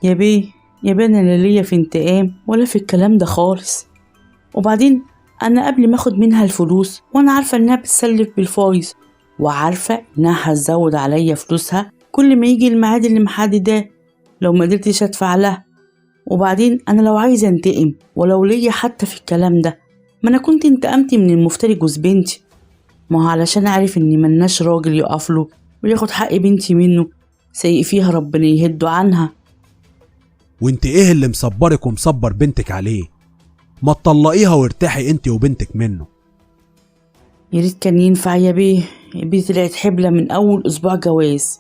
Speaker 10: يا بيه يا بيه انا لا ليا في انتقام ولا في الكلام ده خالص. وبعدين انا قبل ما اخد منها الفلوس وانا عارفه انها بتسلف بالفايز، وعارفه انها هتزود عليا فلوسها كل ما يجي الميعاد اللي محدداه لو ما قدرتش ادفع لها. وبعدين انا لو عايزه انتقم ولو ليا حتى في الكلام ده، ما انا كنت انتقمت من المفتري جوز بنتي. ما هو علشان اعرف ان ملناش راجل يقف له وياخد حق بنتي منه، سايق فيها ربنا يهده عنها.
Speaker 1: وانت ايه اللي مصبرك ومصبر بنتك عليه؟ ما تطلقيها وارتاحي انت وبنتك منه.
Speaker 10: يا ريت كان ينفع يا بيه، بيه طلعت حبلة من اول اسبوع جواز،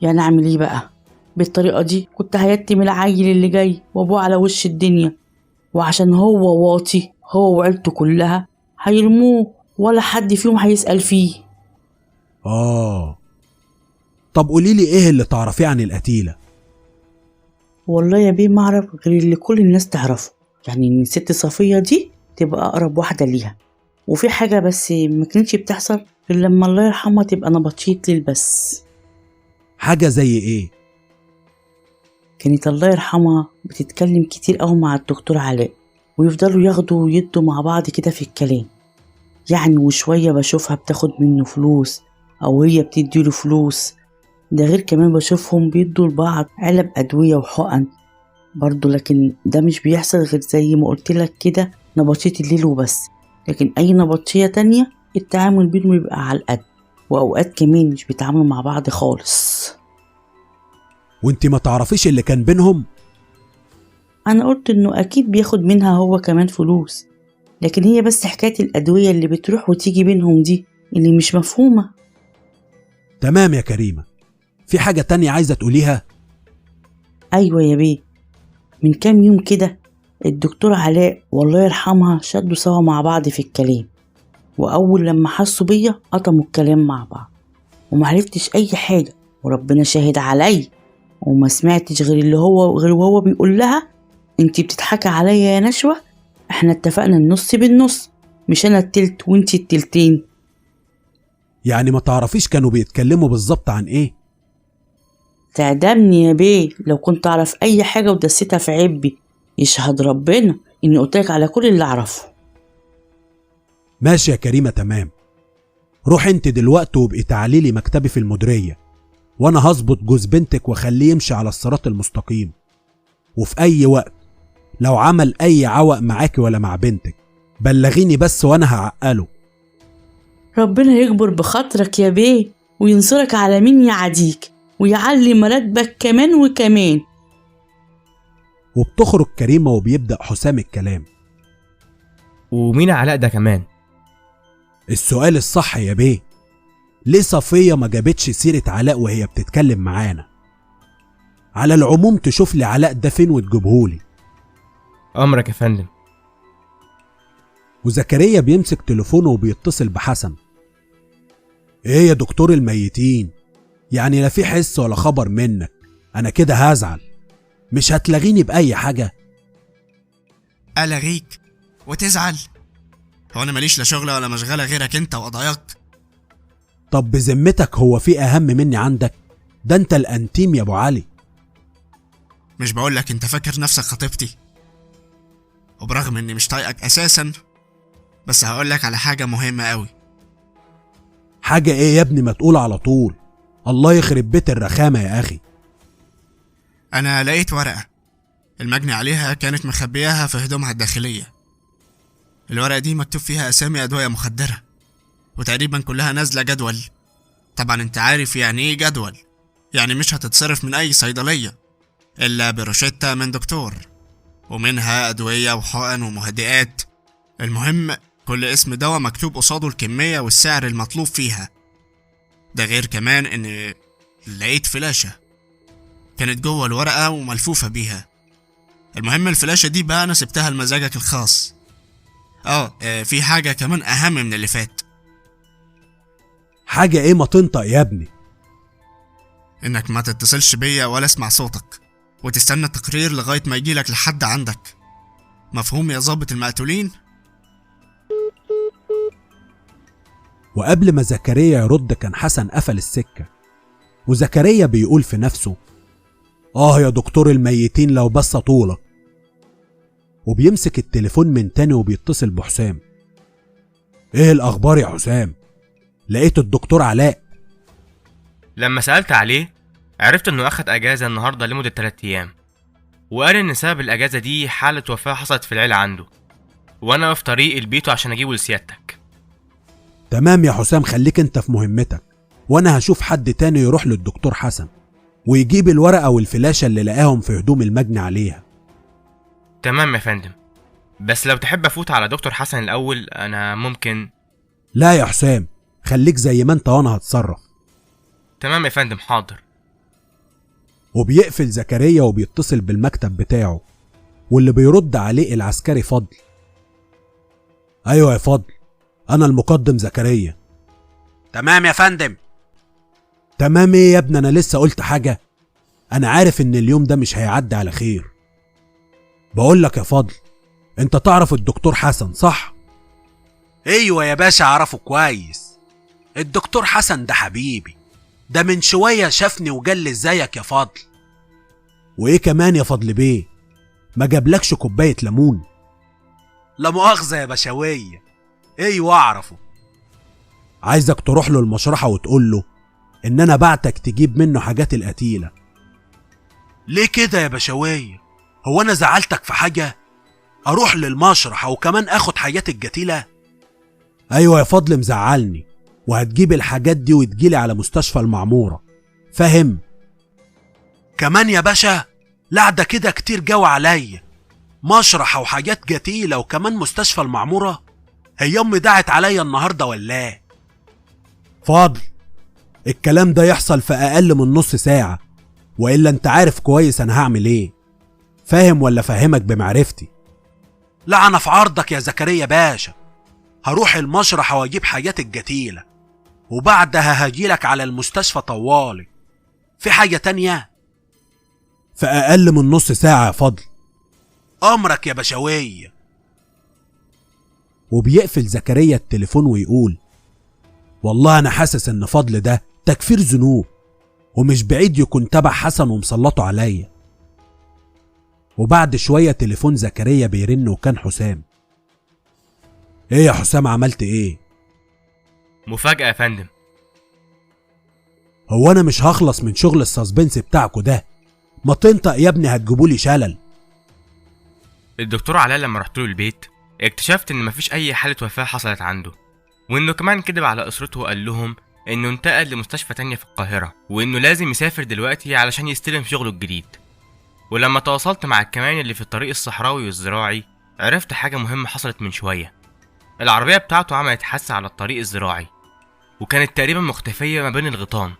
Speaker 10: يعني اعمل ايه بقى؟ بالطريقة دي كنت هيتم العيل اللي جاي وابوه على وش الدنيا، وعشان هو واطي هو وعيلته كلها هيرموه ولا حد فيهم هيسأل فيه.
Speaker 1: طب قوليلي ايه اللي تعرفيه عن القتيلة؟
Speaker 10: والله يا بيه ما اعرف غير اللي كل الناس تعرفه، يعني ان الست صفية دي تبقى اقرب واحدة ليها. وفي حاجة بس ما كانتش بتحصل غير لما الله يرحمها تبقى نبطشيت ليل بس.
Speaker 1: حاجة زي ايه؟
Speaker 10: كانت الله يرحمها بتتكلم كتير قوي مع الدكتور علاء، ويفضلوا ياخدوا ويدوا مع بعض كده في الكلام يعني، وشوية بشوفها بتاخد منه فلوس أو هي بتديله فلوس، ده غير كمان بشوفهم بيدوا لبعض علب أدوية وحقن برضو. لكن ده مش بيحصل غير زي ما قلتلك كده نبطشية الليل وبس، لكن أي نبطشية تانية التعامل بينهم بيبقى على القد، وأوقات كمان مش بيتعاملوا مع بعض خالص.
Speaker 1: وانت ما تعرفيش اللي كان بينهم؟
Speaker 10: أنا قلت إنه أكيد بياخد منها هو كمان فلوس، لكن هي بس حكاية الأدوية اللي بتروح وتيجي بينهم دي اللي مش مفهومة.
Speaker 1: تمام يا كريمة، في حاجة تانية عايزة تقوليها؟
Speaker 10: أيوة يا بيه، من كام يوم كده الدكتور علاء والله يرحمها شدوا سوا مع بعض في الكلام، وأول لما حسوا بيا قطموا الكلام مع بعض ومعرفتش أي حاجة، وربنا شاهد علي، وما سمعتش غير اللي هو غير وهو بيقول لها انتي بتضحكي عليا يا نشوة، احنا اتفقنا النص بالنص، مش انا التلت وانتي التلتين.
Speaker 1: يعني ما تعرفيش كانوا بيتكلموا بالظبط عن ايه؟
Speaker 10: تعدمني يا بيه لو كنت اعرف اي حاجة ودستها في عبي، يشهد ربنا اني قلتلك على كل اللي اعرفه.
Speaker 1: ماشي يا كريمة تمام، روح انت دلوقتي وابقي تعالي لي مكتبي في المديرية، وانا هظبط جوز بنتك واخليه يمشي على الصراط المستقيم، وفي اي وقت لو عمل اي عوق معاكي ولا مع بنتك بلغيني بس وانا هعقله.
Speaker 10: ربنا يكبر بخاطرك يا بيه وينصرك على مين يعاديك ويعلي مراتبك كمان وكمان.
Speaker 1: وبتخرج كريمة وبيبدأ حسام الكلام.
Speaker 3: ومين علاء ده كمان؟
Speaker 1: السؤال الصح يا بيه، ليه صفية ما جابتش سيرة علاء وهي بتتكلم معانا؟ على العموم تشوف لي علاء ده فين وتجيبهولي.
Speaker 3: أمرك يا فندم.
Speaker 1: وزكريا بيمسك تليفونه وبيتصل بحسن. ايه يا دكتور الميتين، يعني لا في حس ولا خبر منك، انا كده هزعل، مش هتلغيني بأي حاجة؟
Speaker 5: ألغيك وتزعل؟ هو انا ماليش لا شغلة ولا مشغلة غيرك انت وقضاياك.
Speaker 1: طب بذمتك هو في اهم مني عندك؟ ده انت الانتيم يا ابو علي.
Speaker 5: مش بقولك انت فاكر نفسك خطيبتي؟ وبرغم اني مش طايقك اساسا بس هقولك على حاجة مهمة قوي.
Speaker 1: حاجة ايه يا ابني؟ ما تقول على طول، الله يخرب بيت الرخامة يا اخي.
Speaker 5: انا لقيت ورقة المجني عليها كانت مخبياها في هدومها الداخلية. الورقة دي مكتوب فيها اسامي ادوية مخدرة، وتقريبا كلها نازلة جدول. طبعا انت عارف يعني ايه جدول، يعني مش هتتصرف من اي صيدلية الا بروشتة من دكتور، ومنها ادوية وحقن ومهدئات. المهم كل اسم دواء مكتوب قصاده الكمية والسعر المطلوب فيها. ده غير كمان ان لقيت فلاشة كانت جوه الورقة وملفوفة بيها. المهم الفلاشة دي بقى انا سبتها لمزاجك الخاص. في حاجة كمان اهم من اللي فات.
Speaker 1: حاجة ايه؟ ما تنطق يا ابني.
Speaker 5: انك ما تتصلش بيا ولا اسمع صوتك، وتستنى التقرير لغاية ما يجيلك لحد عندك. مفهوم يا ظابط المقتولين؟
Speaker 1: وقبل ما زكريا يرد كان حسن قفل السكة، وزكريا بيقول في نفسه آه يا دكتور الميتين لو بس طولك. وبيمسك التليفون من تاني وبيتصل بحسام. ايه الأخبار يا حسام؟ لقيت الدكتور علاء؟
Speaker 3: لما سألت عليه عرفت انه اخد اجازة النهاردة لمدة 3 أيام، وقال ان سبب الاجازة دي حالة وفاة حصلت في العيلة عنده، وانا في طريق البيت عشان اجيبه لسيادتك.
Speaker 1: تمام يا حسام، خليك انت في مهمتك، وانا هشوف حد تاني يروح للدكتور حسن ويجيب الورقة والفلاشة اللي لقاهم في هدوم المجني عليها.
Speaker 3: تمام يا فندم، بس لو تحب افوت على دكتور حسن الاول انا ممكن.
Speaker 1: لا يا حسام، خليك زي ما انت وانا هتصرف.
Speaker 3: تمام يا فندم، حاضر.
Speaker 1: وبيقفل زكريا وبيتصل بالمكتب بتاعه، واللي بيرد عليه العسكري فضل. ايوه يا فضل، انا المقدم زكريا.
Speaker 9: تمام يا فندم.
Speaker 1: تمام ايه يا ابني، انا لسه قلت حاجة؟ انا عارف ان اليوم ده مش هيعدي على خير. بقولك يا فضل، انت تعرف الدكتور حسن صح؟
Speaker 9: ايوه يا باشا اعرفه كويس، الدكتور حسن ده حبيبي، ده من شوية شافني وجل ازيك يا فضل.
Speaker 1: وايه كمان يا فضل بيه، ما جابلكش كوباية ليمون؟
Speaker 9: لا مؤاخذة يا بشوية، ايوه اعرفه.
Speaker 1: عايزك تروح له المشرحة وتقول له ان انا بعتك تجيب منه حاجات القتيلة.
Speaker 9: ليه كده يا بشوية؟ هو انا زعلتك في حاجة؟ اروح للمشرحة وكمان اخد حاجات القتيلة؟
Speaker 1: ايوه يا فضل مزعلني، وهتجيب الحاجات دي وتجيلي على مستشفى المعمورة، فاهم؟
Speaker 9: كمان يا باشا؟ لا ده كده كتير جو عليا،
Speaker 1: مشرحة وحاجات جتيلة وكمان مستشفى المعمورة؟ هي أمي دعت عليا النهاردة ولا إيه؟ فضل، الكلام ده يحصل في أقل من نص ساعة، وإلا أنت عارف كويس أنا هعمل إيه. فاهم ولا فاهمك بمعرفتي؟ لا أنا في عرضك يا زكريا باشا، هروح المشرحة وأجيب حاجات الجتيلة وبعدها هجيلك على المستشفى طوالي. في حاجة تانية؟ في أقل من نص ساعة يا فضل. أمرك يا بشوية. وبيقفل زكريا التليفون ويقول والله أنا حاسس إن فضل ده تكفير ذنوب، ومش بعيد يكون تبع حسن ومسلطه عليا. وبعد شوية تليفون زكريا بيرن وكان حسام. ايه يا حسام، عملت ايه؟
Speaker 3: مفاجأة يا فندم.
Speaker 1: هو انا مش هخلص من شغل ال suspense بتاعكو ده؟ ما تنطق يا ابني، هتجيبولي شلل.
Speaker 3: الدكتور علاء لما رحت له البيت اكتشفت ان مفيش اي حالة وفاة حصلت عنده، وانه كمان كدب على اسرته وقال لهم انه انتقل لمستشفى تانية في القاهرة، وانه لازم يسافر دلوقتي علشان يستلم شغله الجديد. ولما تواصلت مع الكمان اللي في الطريق الصحراوي والزراعي عرفت حاجة مهمة حصلت من شوية. العربية بتاعته عملت حادثة على الطريق الزراعي، وكانت تقريبا مختفية ما بين الغيطان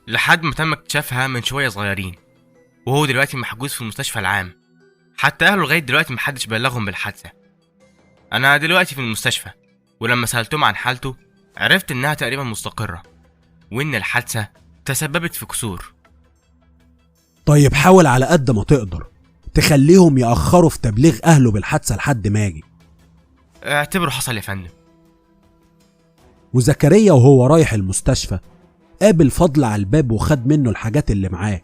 Speaker 3: لحد ما تم اكتشافها من شوية صغيرين، وهو دلوقتي محجوز في المستشفى العام. حتى أهله لغاية دلوقتي محدش بلغهم بالحادثة. أنا دلوقتي في المستشفى، ولما سألتهم عن حالته عرفت إنها تقريبا مستقرة، وإن الحادثة تسببت في كسور.
Speaker 1: طيب حاول على قد ما تقدر تخليهم يأخروا في تبليغ أهله بالحادثة لحد ما اجي.
Speaker 3: اعتبره حصل يا فندم.
Speaker 1: وزكريا وهو رايح المستشفى قابل فضل على الباب وخد منه الحاجات اللي معاه،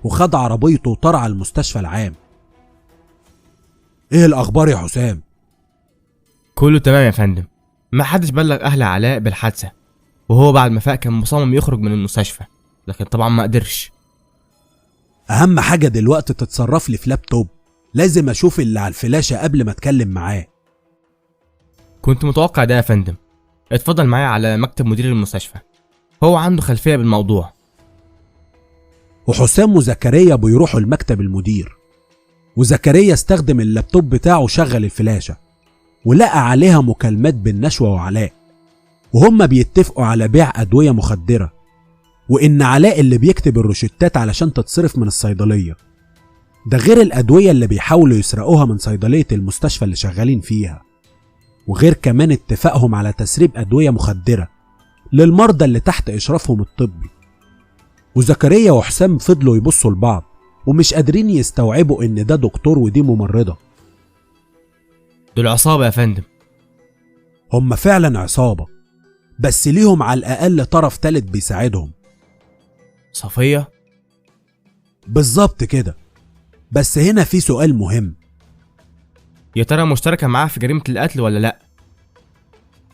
Speaker 1: وخد عربيته وطلع على المستشفى العام. ايه الاخبار يا حسام؟
Speaker 3: كله تمام يا فندم. ما حدش بلغ اهل علاء بالحادثة، وهو بعد ما فاق كان مصمم يخرج من المستشفى، لكن طبعا ما قدرش.
Speaker 1: اهم حاجة دلوقتي تتصرف لي في لابتوب، لازم اشوف اللي على الفلاشة قبل ما اتكلم معاه.
Speaker 3: كنت متوقع ده يا فندم. اتفضل معايا على مكتب مدير المستشفى، هو عنده خلفية بالموضوع.
Speaker 1: وحسام وزكريا بيروحوا المكتب المدير، وزكريا استخدم اللابتوب بتاعه شغل الفلاشة ولقى عليها مكالمات بين نشوى وعلاء، وهما بيتفقوا على بيع أدوية مخدرة، وإن علاء اللي بيكتب الروشتات علشان تتصرف من الصيدلية، ده غير الأدوية اللي بيحاولوا يسرقوها من صيدلية المستشفى اللي شغالين فيها، وغير كمان اتفاقهم على تسريب أدوية مخدرة للمرضى اللي تحت إشرافهم الطبي. وزكريا وحسام فضلوا يبصوا لبعض ومش قادرين يستوعبوا إن ده دكتور ودي ممرضة.
Speaker 3: دول عصابة يا فندم.
Speaker 1: هم فعلا عصابة، بس ليهم على الأقل طرف تالت بيساعدهم.
Speaker 3: صفية؟
Speaker 1: بالظبط كده. بس هنا في سؤال مهم،
Speaker 3: يا ترى مشتركة معاه في جريمة القتل ولا لأ؟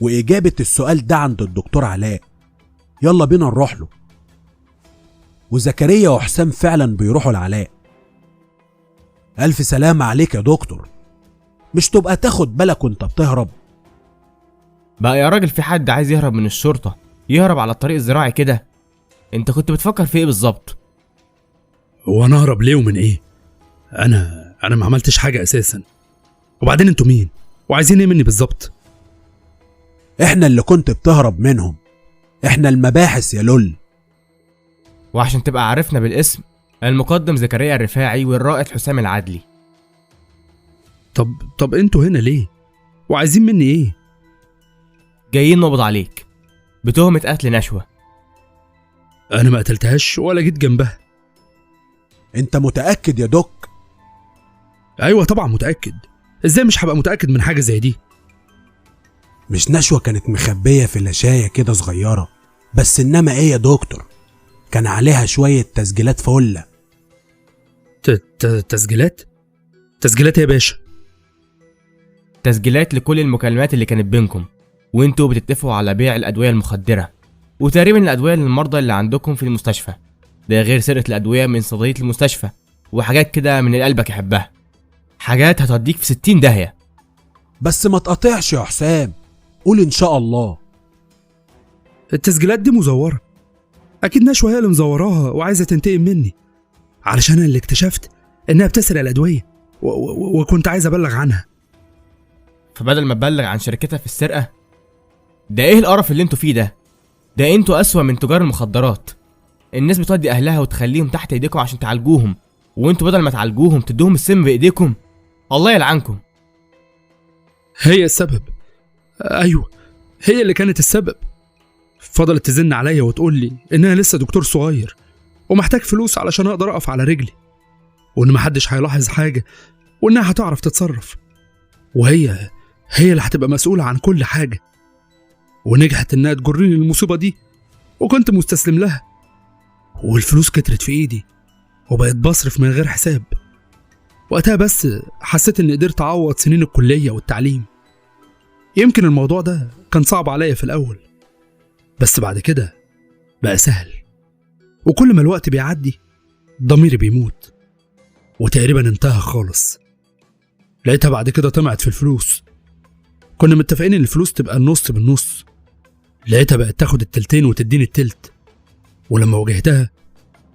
Speaker 1: وإجابة السؤال ده عند الدكتور علاء. يلا بينا نروح له. وزكريا وحسام فعلا بيروحوا لعلاء. ألف سلامة عليك يا دكتور، مش تبقى تاخد بالك وانت بتهرب؟
Speaker 3: بقى يا راجل في حد عايز يهرب من الشرطة يهرب على الطريق الزراعي كده؟ انت كنت بتفكر في ايه بالظبط؟
Speaker 11: هو انا اهرب ليه ومن ايه؟ انا ما عملتش حاجة اساسا. وبعدين انتوا مين وعايزين ايه مني بالظبط؟
Speaker 1: احنا اللي كنت بتهرب منهم، احنا المباحث يا لول.
Speaker 3: وعشان تبقى عارفنا بالاسم، المقدم زكريا الرفاعي والرائد حسام العدلي.
Speaker 11: طب انتوا هنا ليه وعايزين مني ايه؟
Speaker 3: جايين نقبض عليك بتهمة قتل نشوة.
Speaker 11: انا ما قتلتهاش ولا جيت جنبها.
Speaker 1: انت متأكد يا دوك؟
Speaker 11: ايوه طبعا متأكد. ازاي مش هبقى متأكد من حاجة زي دي؟
Speaker 1: مش نشوة كانت مخبية في لشاية كده صغيرة، بس انما ايه يا دكتور، كان عليها شوية تسجيلات فلة.
Speaker 11: تسجيلات؟ تسجيلات يا باشا؟
Speaker 3: تسجيلات لكل المكالمات اللي كانت بينكم وانتوا بتتفقوا على بيع الأدوية المخدرة، وتقريبا الأدوية للمرضى اللي عندكم في المستشفى، ده غير سرقة الأدوية من صيدلية المستشفى وحاجات كده من اللي قلبك يحبها، حاجات هتوديك في 60 داهية.
Speaker 1: بس ما تقاطعش يا حسام، قول إن شاء الله.
Speaker 11: التسجيلات دي مزورة، أكيد نشوى هي اللي مزوراها وعايزة تنتقم مني، علشان أنا اللي اكتشفت إنها بتسرق الأدوية. وكنت عايز أبلغ عنها.
Speaker 3: فبدل ما تبلغ عن شركتها في السرقة، ده ايه القرف اللي انتوا فيه ده؟ ده انتوا أسوأ من تجار المخدرات. الناس بتودي أهلها وتخليهم تحت ايديكم عشان تعالجوهم، وانتوا بدل ما تعالجوهم تدوهم السم بإيديكم. الله يلعنكم.
Speaker 11: هي السبب، أيوه هي اللي كانت السبب. فضلت تزن عليا وتقول لي إنها لسه دكتور صغير ومحتاج فلوس علشان أقدر أقف على رجلي، وإن محدش هيلاحظ حاجة، وإنها هتعرف تتصرف، وهي اللي هتبقى مسؤولة عن كل حاجة. ونجحت إنها تجرني المصيبة دي، وكنت مستسلم لها، والفلوس كترت في إيدي وبقيت بصرف من غير حساب. وقتها بس حسيت إني قدرت أعوض سنين الكلية والتعليم. يمكن الموضوع ده كان صعب عليا في الأول، بس بعد كده بقى سهل، وكل ما الوقت بيعدي ضميري بيموت وتقريبا انتهى خالص. لقيتها بعد كده طمعت في الفلوس. كنا متفقين ان الفلوس تبقى النص بالنص، لقيتها بقت تاخد التلتين وتديني التلت. ولما واجهتها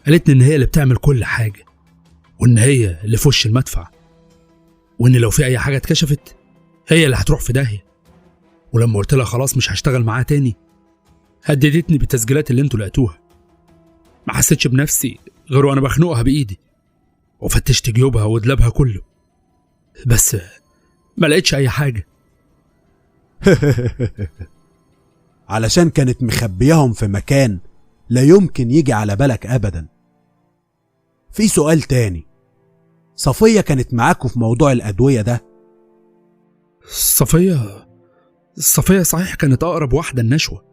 Speaker 11: قالتني ان هي اللي بتعمل كل حاجة، وان هي اللي في وش المدفع، وان لو في اي حاجة اتكشفت هي اللي هتروح في داهية. ولما قلت لها خلاص مش هشتغل معاها تاني، هددتني بالتسجيلات اللي انتوا لقيتوها. ما حسيتش بنفسي غير وانا بخنقها بايدي، وفتشت جيوبها ودلابها كله، بس ما لقيتش اي حاجة.
Speaker 1: علشان كانت مخبياهم في مكان لا يمكن يجي على بالك ابدا. في سؤال تاني، صفية كانت معاكوا في موضوع الأدوية ده؟
Speaker 11: صفية صحيح كانت أقرب واحدة النشوة،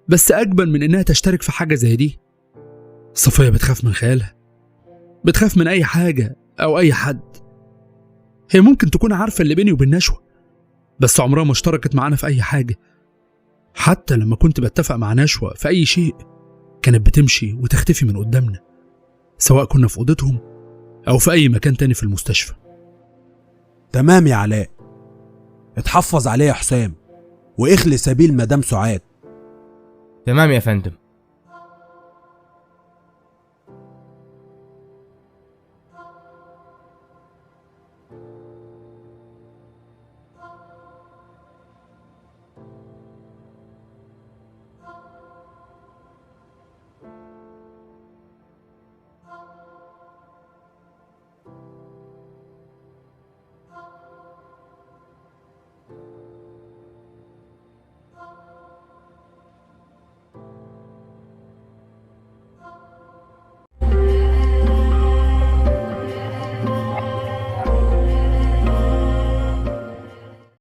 Speaker 11: بس أجبن من إنها تشترك في حاجة زي دي. صفية بتخاف من خيالها، بتخاف من أي حاجة أو أي حد. هي ممكن تكون عارفة اللي بيني وبين نشوة، بس عمرها ما اشتركت معانا في أي حاجة. حتى لما كنت بتفق مع نشوة في أي شيء كانت بتمشي وتختفي من قدامنا، سواء كنا في أوضتهم أو في أي مكان تاني في المستشفى.
Speaker 1: تمام يا علاء، اتحفظ عليه يا حسام، واخلي سبيل مدام سعاد.
Speaker 3: تمام يا فندم.